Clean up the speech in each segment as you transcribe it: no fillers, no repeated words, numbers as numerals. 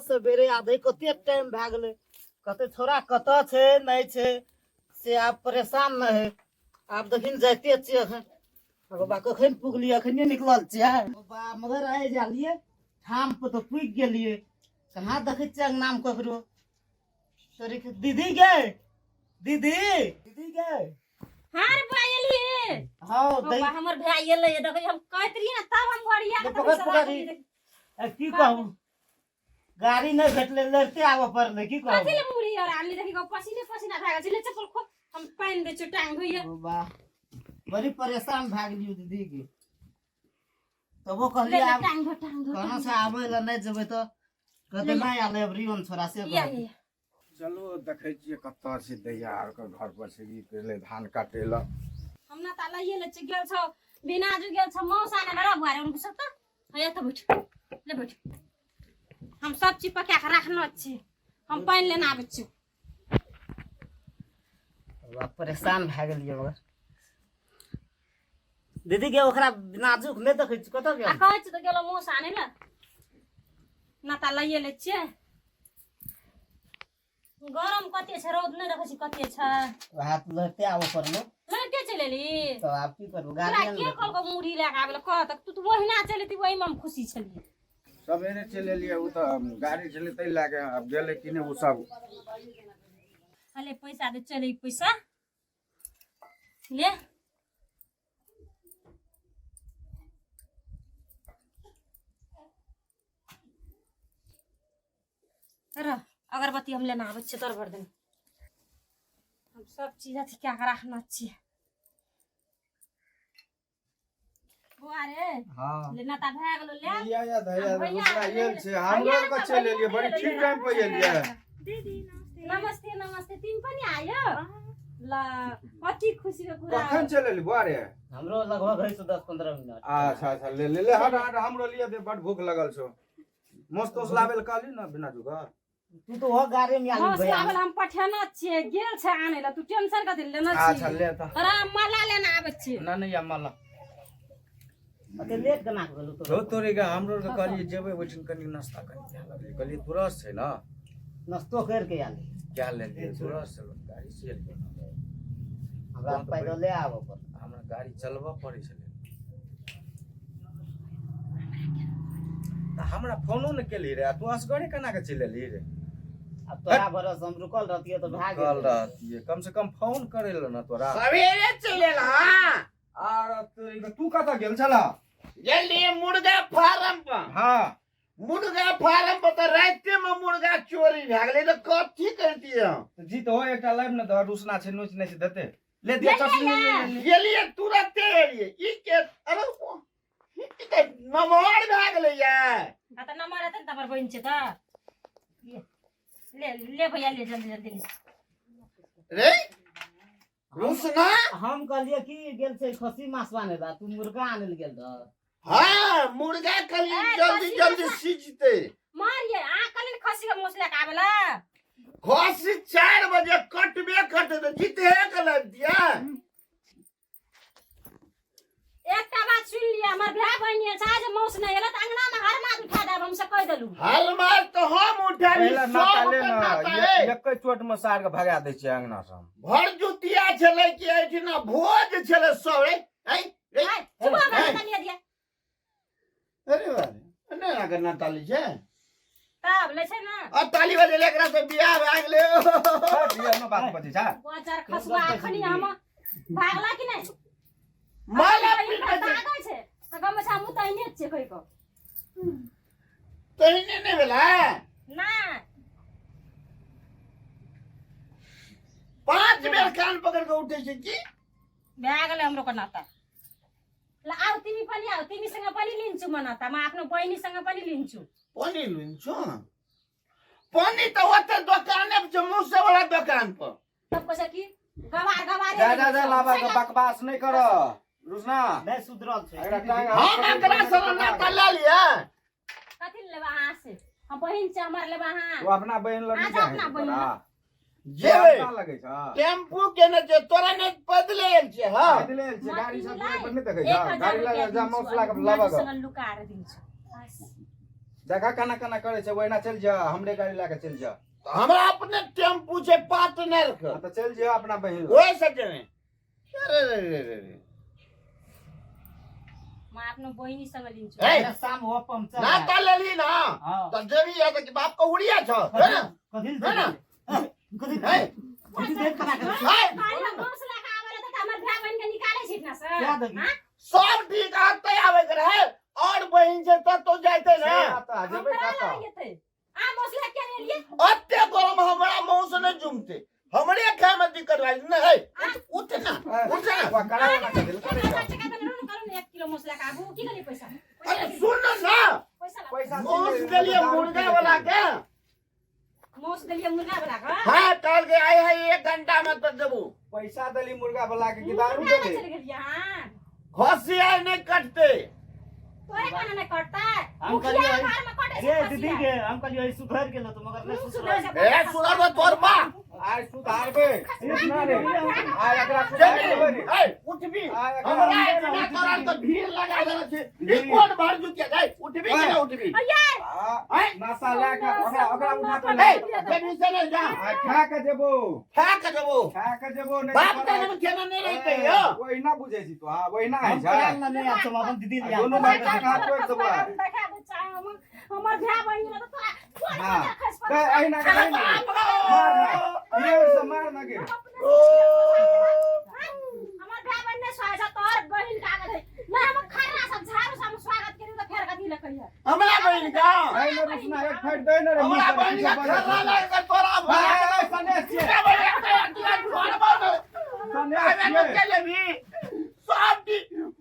सवेरे आधे कते टाइम भए गेलै कते छोरा कतऽ छै नहि छै से आब परेशान नहि है आब देखिन जाइते छियै एखन बाबा कखन पुगलियै एखने निकलल छियै बाबा मगर आइ जालियै ठाम पर तऽ पुगि गेलियै कहाँ देखै छियै अङ्गनामे ककरो तोरी के दीदी गे दीदी दीदी गे हाँ रे बुआ एलिए हाँ बौआ हमर भाय एलै देखै हम कहैत रहियै ने तब हम घरिया के पकड़ पकड़ आ, की कहू गाड़ी नहि भेटलै लड़ते आबऽ पड़लै की कहू कथी ले मुड़ी और आनली देखी गो पसीने पसीना भए गेल छै ले चप्पल खो हम पानि दै छियौ टांग धोइए ओ वाह बड़ी परेशान भए गेलियौ दीदी के तबो ले कहलियै ले आब टांग धो टांग धो कहाँ से आबै लए नहि जेबै तऽ कहते नहि आयल अबरी ओन छोरा से या कहतै। या चलू देखै छियै कतऽ छै दैया आरके घर पर छै की गेलै धान काटै लए हम ना ताला ये ले गेल छौ बिना जो गेल छौ मौसा ने लड़ा बुआ रे उनको सब त हैया त बैठ ले बैठ हम सब चीज पका के राखनो छी हम पानि लेना आबै छी बाबा परेशान भए गेलियै मगर दीदी के ओकरा नाजुक नहि देखै छी कतऽ आ गेल कहै छी तऽ गेलो मौसा आनै ले ना ता लइए ले छियै गरम कते छै रौद नहि देखै छी कते छै वएह तऽ लड़ते आबऽ पड़लो लड़के चलि एली तऽ आब की करबो तोरा गाड़ी के कहलको मुरही लए कऽ आबै लए कह तऽ तू तऽ ओहिना चलि एती ओहिमे हम खुशी छलियै सवेरे चलि एलियै ओ तऽ गाड़ी छलै ताहि लए कऽ आब गेलै कि नहि ओ सब अले पैसा दे चले पैसा ले र अगरबत्ती हम लेना आबै छियै तोर भर दिन हम सब चीज अथी कए कऽ राखना छियै बौआ रे हँ लेना तऽ भए गेलो ले या या धैया भैया रुकना आयल छै हमरो आरके चलि एलियै बड़ी ठीक टाइम पर एलियै नमस्ते नमस्ते तिमी पनि आयो ल कति खुसीको कुरा हो। कखन चलि एली बौआ रे हमरो लगभग होइ छै 10-15 मिनट अच्छा अच्छा ले ले ले हट हट हमरो लिए दे बड भूख लगल छौ मस्त तोस लाबे लए कहली ने बिना जुगा तू तो वो गाड़ी में आलू मौसी भैया आबल हम पठेना छियै गेल छै आनै लए तू टेंशन कथी लेना अच्छा छी ले तऽ तोरा हम माला लेना आबै छियै ना नहीं या माला अते लेट केना के गेलू हो तो तोरे के हमरो के कहलियै जेबै ओहिठाम कनि नाश्ता कनि कए लगलियै कहलियै तुरस छै ने नाश्तो कर के आले कए लेलियै तुरस छै गाड़ी से एलियै ने। हमरा पैदले आबऽ पड़ल हमरा गाड़ी चलबऽ पड़ै छलै तऽ हमरा फोनो ने केली रे आ तू असगरे केना के चलि एली रे अब तोरा भरोसे हम रुकल रहतियै तऽ भए कल गेल रहतियै कम से कम फोन करे ल ने तोरा सवेरे चलि एल हँ आर तू कतऽ गेल छलह गेलियै मुर्गा फार्म पर हँ मुर्गा फार्म पर तऽ रातिे मे मुर्गा चोरी भए गेलै तऽ कथी करतियै हम तऽ जी तऽ हो एकटा लाइव ने तऽ रुसना छै नोच नहि छै देते ले दिया चटनी ले, ले, ले। गेलियै तुरते एलियै ई के अरे ई तऽ नमहर भए गेलै या आ तऽ नम्बर हेतै ने तऽ हमर बहिन छै तऽ ले ले ले भैया ले जल्दी जल्दी ले रे रुसना हम कहलियै कि गेल छै खस्सी मांस आने ला तू मुर्गा आने लए गेल रह हाँ मुर्गा कली ए, जल्दी खस्सी जल्दी मांस- सिझतै मारिए आ कल खस्सी के मांस लए के आबेला खस्सी 4 बजे कटबे करतै तऽ जीते के लगतियै एकटा बात सुन लिअ हमर भाय बहिन ये छै जे मौस नहि एलै तऽ अंगना मे हर माथ उठा देब हम से कहि देलू हर मार तऽ हम उठाबी पहिला नाता सब ले के ने नाता है एके चोट में सार के भगा दै छियै अंगना से हम भर जुतिया छलै कि एहिठिना भोज छलै सब रे ऐ रे आइ, चुप हो ए, तनिया दिया अरे बारे नहि अहाँके नाता लै छै तब लै छै ने आ ताली बजेले एकरा से बियाह भए गेलै हट, ई अपना बात बजै छै बजार खसुआ अखनी हम भागला कि नहि माला बहिन पीट छै भागै छै तऽ गमे छै हमहूँ तऽ अहिने छियै कहि कऽ तहिने नहि भेलै नहि 5 बेर कान पकड़ के उठै छै की भए गेलै हमरो के नाता ल आऊ तिमी पनि आऊ तिमीसँग पनि लिन्छु म नाता म आफ्नो बहिनीसँग पनि लिन्छु पानी लिन्छु पानी तऽ ओते दोकाने पर छै मुसे वाला दोकान पर तब कसै कि गवार गवार जा जा जा लाबा के बकवास नहि कर रुसना नहि सुधरल छै एकरा टांग हम एकरा से नाता लए लिअ कथी लेबा अहाँ से हम बहिन छै हमर लेबा अहाँ तू अपना बहिन लग नहि आजा अपना जाइ बहिन तोरा जेबै जे लगै छ टेम्पू केने छै तोरा नहि पैदले आयल छै हँ पैदले आयल छै गाड़ी सब तिमीलाई पर नहि देखै एक छ हजार गाड़ी रुपियाँ लगा जा दिन्छु मौसला के अनि लाबा मासुसँग लुकाएर दिन्छु हस्। देखा केना केना करै छै, ओहिना चलि जा, हमरे गाड़ी लए के चलि जा। हमरा अपने टेम्पू छै पार्टनर के। हाँ, तऽ चलि जा अपना बहिन लग। ओहि से जेबै। अरे रे रे रे रे। म आफ्नो बहिनीसँग लिन्छु। ए, शाम हो पंचर ना त लेली ना। हाँ। त जेबी या त बाप को उड़िया छ, है ना? कथी है ना? कथी है। कथी देख करा के है। काल्हि मांस लए कऽ आबै रहतै तऽ हमर भाय बहिनके निकालै छी इतना से। क्या दगी? हाँ? सब ठीक आते आवे के रहे और बहिन से त तो जाते ना। से आता, जेबै हमरा कतऽ? लए जेतै। आ मांस लए के एलियै? अते गरम हमरा मौस नहीं जुमते, हमरे खाए में दिक्कत भाई नहीं है। उठ ना, उठ ना। वा करा वाला के दिल करे एक हजार टका तऽ रुनु करू ने, 1 किलो मांस लए कऽ आबू। की कहलियै पैसा? अरे सुन ना, पैसा ला। पैसा मौस देलिए मुर्गा वाला के। मांस देलियै मुर्गा वाला के? हाँ, कल के आए है 1 घंटा में तो देबू। पैसा देली मुर्गा वाला के कि दारू मुर्गा देली? चलि गेलियै अहाँ। खसी आए नहीं कटते। तोरे कोना नहि कटतै? हम मुखिया कहलियै, घरमे कटै छै रे खसिया। दीदी के हम कहलियै सुधर गेलो तो मगर नहीं मुँह सुधरल। सुधर ए सुना तो तोर बा। आइ सुधारबै ना रे, आइ एकरा सुधारबै रे। ए उठबी, आइ एकरा हमरा इतना तोरा तो भीड़ लगा देले छै। ई कोन भर जुतिया जाय, उठबी कि ना उठबी? यार आ, नशा लए के ओकरा ओकरा उठा के ए ले। जेबी से नहीं जा। आइ खा के जेबो, खा के जेबो। खा के जेबो नहीं बाप तऽ के नाम केना नहीं रहते यो। ओहिना बुझै छी तू। हाँ, ओहिना होइ हम छै। करा ना नहीं आब अपन दीदी ले दुनू आब। भाई के हाथ तोड़ि देबो आइ। देखा दे चाहे हम हमर भाय बहिन रहत तोरा छोड़ हाँ। के खसि तऽ पड़तौ। एहिना के एहिना। मार ना, ये से मार ना गे। हमर भाय बहिन नहि स्वागत छै, तोहर बहिन कागज है। नहि हम खर्रा सब झाड़ू सब स्वागत करी तऽ फेर कथी लए कहियै? हमरा बहिन का, एहिना रुसना एक फाटि दै ने रे। हमरा बहिन का खर्रा लगा के तोरा भाई सनेश छियै, सनेश छियै।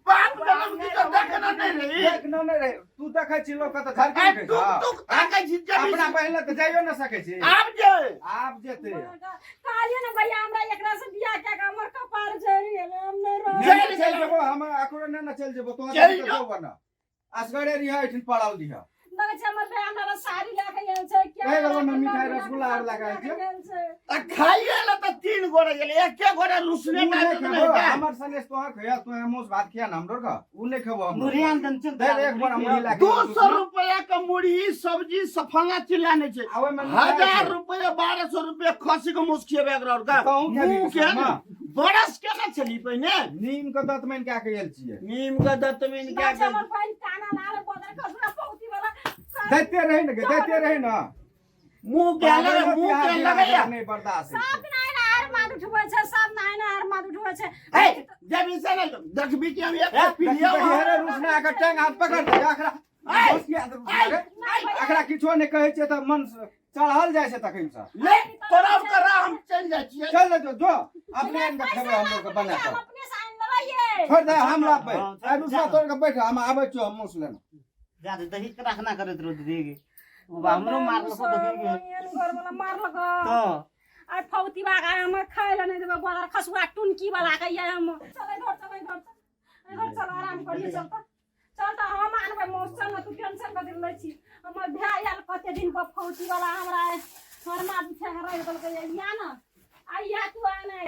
बाप जनम की तो देखना नहीं रही। देख न नहीं रे, तू देखै छी लोक के तऽ झरकी ए उठै टुक छौ। टुक ताकै छी जेबी। अपना बहिन लग तऽ जाइयो न सकै छी। आब जे आब जेतै। कहलियै ने भैया, हमरा एकरा से बियाह कए कऽ हमर कपार झड़ि गेलै, हम नहि रहब। चलि चलि चलि जेबो हम, अकरो नहि ने चलि जेबो तोहर। चलि तऽ जो। जेबो न, असगरे रहिह, एहिठिन पड़ल दिह। लगै छै हमर भाय हमरा साड़ी लए कऽ आयल छै। क्या ए, लगो में मिठाई रसगुल्ला आर लए कऽ आयल छै। आयल छै। आ खाइए ले तऽ 3 गोरे गेलै, एके गोरे रुसने उ टा नहि नहि खेबो हेतै। हमर सनेश तोहर खैया, तोहे मांस भात खिया न हमरो के, उ नहि खेबो हमरो। मुढ़ी आन दन चल। दे दे एक बोरा मुढ़ी लए के। 200 रुपया के मुढ़ी सब्जी सफंगा चिल्ला नहीं छै। आ ओहिमे मिठाई 1000 छै। रुपया 1200 रुपया खसी के मुस खिएबे एकरा और का। तहूँ खेबही मुँह के किसान, ने बरस के ना छली पहिने। नीम के दतमैन कए के आयल छियै। नीम के दतमैन लगै के छै हमर बहिन काना लाल बदर खसुआ पौती वाला। दैते रही न गे, दैते रही न। मुँह के लगे, मुँह के लगैया। नहि बर्दाश्त होइ सब छै। दिन आइना हार माथ उठबै छै, सब दिन आइना हार माथ उठबै छै। ए जब से ना देखबी कि हम एक देखी पीलिया देखी, हेरे रुसना के टांग हाथ पकड़ दे एकरा। ऐ, होशियार रुसना रे। नहि भैया, एकरा किछो नहि कहै छियै तऽ मन चढ़ल जाइ छै तखन से। ले तोरा करा, हम चलि जाइ छियै। चल जो जो, अपने आनि के खेबै हम लोग के बना हम कऽ। अपने से आनि लेबै ये। छोड़ दे, हम लाबबै। हाँ, आइ रुसना तोड़ के बैठ, हम आबै छियौ, हम मुस लेना। जा दे दही के रखना करैत रहो दीदी के। ओ बा हमरो मारलको दही के। एहन घर वाला मारलक। तो आइ फौती बाग आइ हम खाइ लए नहि देबै बदर खसुआ टुनकी वाला के ये हम। चल घर, चल घर, चल घर, चल आराम करिए। चल तऽ, चल तऽ, हम आनबै मौस, चल ने। तू टेंशन कथी लै छी? हमर भाय आयल कते दिन पर, फौती वाला हमरा हरमा उठा के रहि देलकै। या न आइया तू आने।